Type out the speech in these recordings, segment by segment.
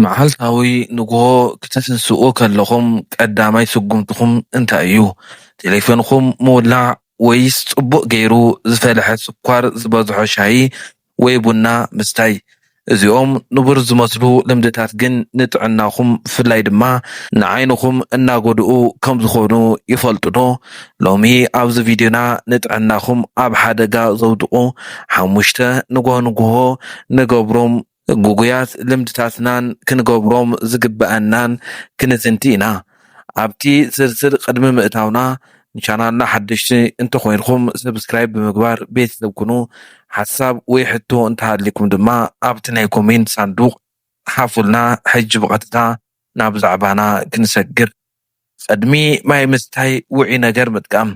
መዓልታዊ ንግሆ ክትስንስኡ ከለኹም ቀዳማይ ስጉምትኹም እንታይ እዩ? ቴሌፎንኹም ምውላዕ ወይስ ጽቡቕ ገይሩ ዝፈለሐ ስኳር ዝበዝሖ ሻሂ ወይ ቡና ምስታይ? እዚኦም ንቡር ዝመስሉ ልምድታት ግን ንጥዕናኹም ብፍላይ ድማ ንዓይንኹም እናጎድኡ ከም ዝኾኑ ይፈልጡ ዶ? ሎሚ ኣብዚ ቪድዮና ንጥዕናኹም ኣብ ሓደጋ ዘውድቑ ሓሙሽተ ንግሆ ንግሆ ንገብሮም ግጉያት ልምድታትናን ክንገብሮም ዝግበኣናን ክንዝንቲ ኢና። ኣብቲ ዝርዝር ቅድሚ ምእታውና ንቻናልና ሓደሽቲ እንተኾይንኩም ሰብስክራይብ ብምግባር ቤተሰብ ኩኑ። ሓሳብ ወይ ሕቶ እንተሃሊኩም ድማ ኣብቲ ናይ ኮሜንት ሳንዱቕ ሓፉልና። ሕጂ ብቐጥታ ናብ ዛዕባና ክንሰግር። ቅድሚ ማይ ምስታይ ውዑይ ነገር ምጥቃም።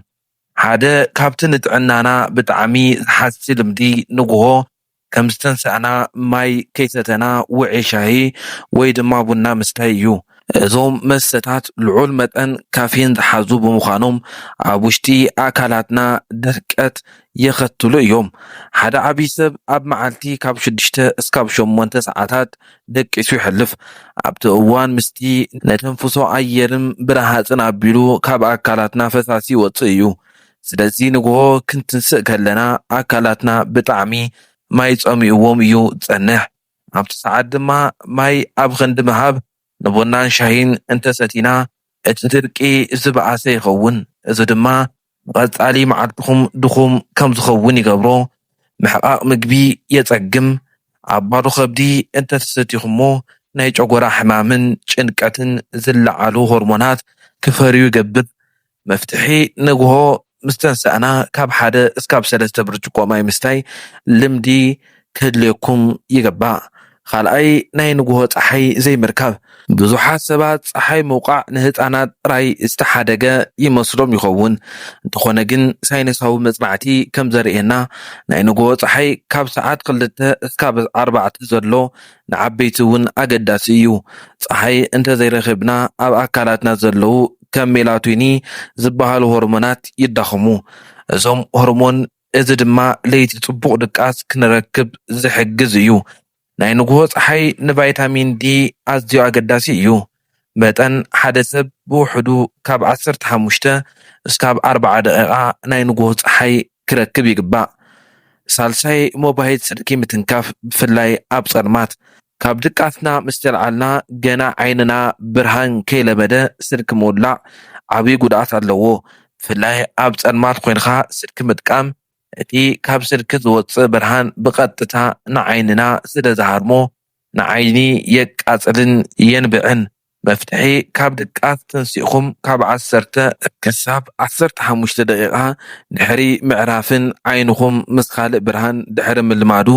ሓደ ካብቲ ንጥዕናና ብጣዕሚ ዝሓሲ ልምዲ ንግሆ ከም ዝተንሳእና ማይ ከይሰተና ውዑይ ሻሂ ወይ ድማ ቡና ምስታይ እዩ። እዞም መስተታት ልዑል መጠን ካፌን ዝሓዙ ብምዃኖም ኣብ ውሽጢ ኣካላትና ድርቀት የኸትሉ እዮም። ሓደ ዓብዪ ሰብ ኣብ መዓልቲ ካብ ሽዱሽተ እስካብ ሸሞንተ ሰዓታት ደቂሱ ይሕልፍ። ኣብቲ እዋን ምስቲ ነተንፍሶ ኣየርን ብረሃፅን ኣቢሉ ካብ ኣካላትና ፈሳሲ ይወፅእ እዩ። ስለዚ ንግሆ ክንትንስእ ከለና ኣካላትና ብጣዕሚ ማይ ጸሚእዎም እዩ ዝጸንሕ። ኣብቲ ሰዓት ድማ ማይ ኣብ ክንዲ ምሃብ ንቡናን ሻሂን እንተሰቲና እቲ ድርቂ ዝበኣሰ ይኸውን። እዚ ድማ ንቐጻሊ መዓልትኹም ድኹም ከም ዝኸውን ይገብሮ። ምሕቓቕ ምግቢ የጸግም። ኣብ ባዶ ከብዲ እንተተሰቲኹሞ ናይ ጨጎራ ሕማምን ጭንቀትን ዝለዓሉ ሆርሞናት ክፈርዩ ይገብር። መፍትሒ ንግሆ ምስ ተንሳእና ካብ ሓደ እስካብ ሰለስተ ብርጭቆ ማይ ምስታይ ልምዲ ክህልየኩም ይግባእ። ካልኣይ ናይ ንግሆ ጸሓይ ዘይምርካብ። ብዙሓት ሰባት ጸሓይ ምውቃዕ ንህጻናት ጥራይ ዝተሓደገ ይመስሎም ይኸውን። እንተኾነ ግን ሳይንሳዊ መጽናዕቲ ከም ዘርእየና ናይ ንግሆ ጸሓይ ካብ ሰዓት ክልተ እስካብ ኣርባዕተ ዘሎ ንዓበይቲ እውን ኣገዳሲ እዩ። ጸሓይ እንተዘይረኺብና ኣብ ኣካላትና ዘለዉ ከም ሜላቶኒ ዝበሃሉ ሆርሞናት ይዳኸሙ። እዞም ሆርሞን እዚ ድማ ለይቲ ጽቡቕ ድቃስ ክንረክብ ዝሕግዝ እዩ። ናይ ንግሆ ጸሓይ ንቫይታሚን ዲ ኣዝዩ ኣገዳሲ እዩ። መጠን ሓደ ሰብ ብውሕዱ ካብ ዓሰርተ ሓሙሽተ እስካብ ኣርባዓ ደቂቓ ናይ ንግሆ ጸሓይ ክረክብ ይግባእ። ሳልሳይ ሞባይል ስልኪ ምትንካፍ፣ ብፍላይ ኣብ ጸልማት። ካብ ድቃስና ምስ ተልዓልና ገና ዓይንና ብርሃን ከይለመደ ስልኪ ምውላዕ ዓብዪ ጉድኣት ኣለዎ። ብፍላይ ኣብ ጸልማት ኮይንኻ ስልኪ ምጥቃም፣ እቲ ካብ ስልኪ ዝወጽእ ብርሃን ብቐጥታ ንዓይንና ስለ ዝሃርሞ ንዓይኒ የቃጽልን የንብዕን። መፍትሒ፣ ካብ ድቃስ ተንሲእኹም ካብ ዓሰርተ ክሳብ ዓሰርተ ሓሙሽተ ደቂቓ ድሕሪ ምዕራፍን ዓይንኹም ምስ ካልእ ብርሃን ድሕሪ ምልማዱ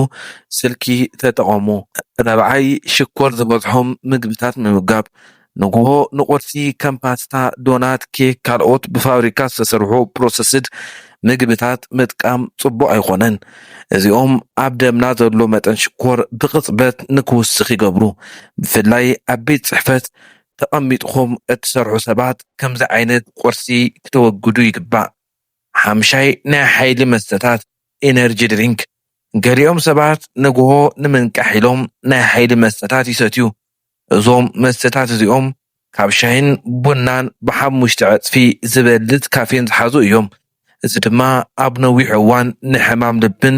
ስልኪ ተጠቐሙ። ራብዓይ፣ ሽኮር ዝበዝሖም ምግብታት ምምጋብ። ንግሆ ንቁርሲ ከም ፓስታ፣ ዶናት፣ ኬክ፣ ካልኦት ብፋብሪካ ዝተሰርሑ ፕሮሰስድ ምግብታት ምጥቃም ጽቡቕ ኣይኾነን። እዚኦም ኣብ ደምና ዘሎ መጠን ሽኮር ብቕጽበት ንክውስኽ ይገብሩ። ብፍላይ ኣብ ቤት ጽሕፈት ተቐሚጥኹም እትሰርሑ ሰባት ከምዚ ዓይነት ቁርሲ ክተወግዱ ይግባእ። ሓምሻይ ናይ ሓይሊ መስተታት፣ ኤነርጂ ድሪንክ። ገሊኦም ሰባት ንግሆ ንምንቃሕ ኢሎም ናይ ሓይሊ መስተታት ይሰትዩ። እዞም መስተታት እዚኦም ካብ ሻሂን ቡናን ብሓሙሽተ ዕጽፊ ዝበልጽ ካፌን ዝሓዙ እዮም። እዚ ድማ ኣብ ነዊሕ እዋን ንሕማም ልብን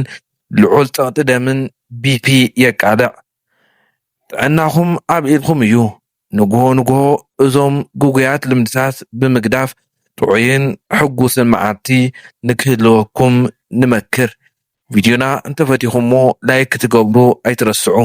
ልዑል ጸቕጢ ደምን፣ ቢፒ፣ የቃልዕ። ጥዕናኹም ኣብ ኢድኩም እዩ። ንግሆ ንግሆ እዞም ግጉያት ልምድታት ብምግዳፍ ጥዑይን ሕጉስን መዓልቲ ንክህልወኩም ንመክር። ቪድዮና እንተፈቲኹሞ ላይክ ክትገብሩ ኣይትረስዑ።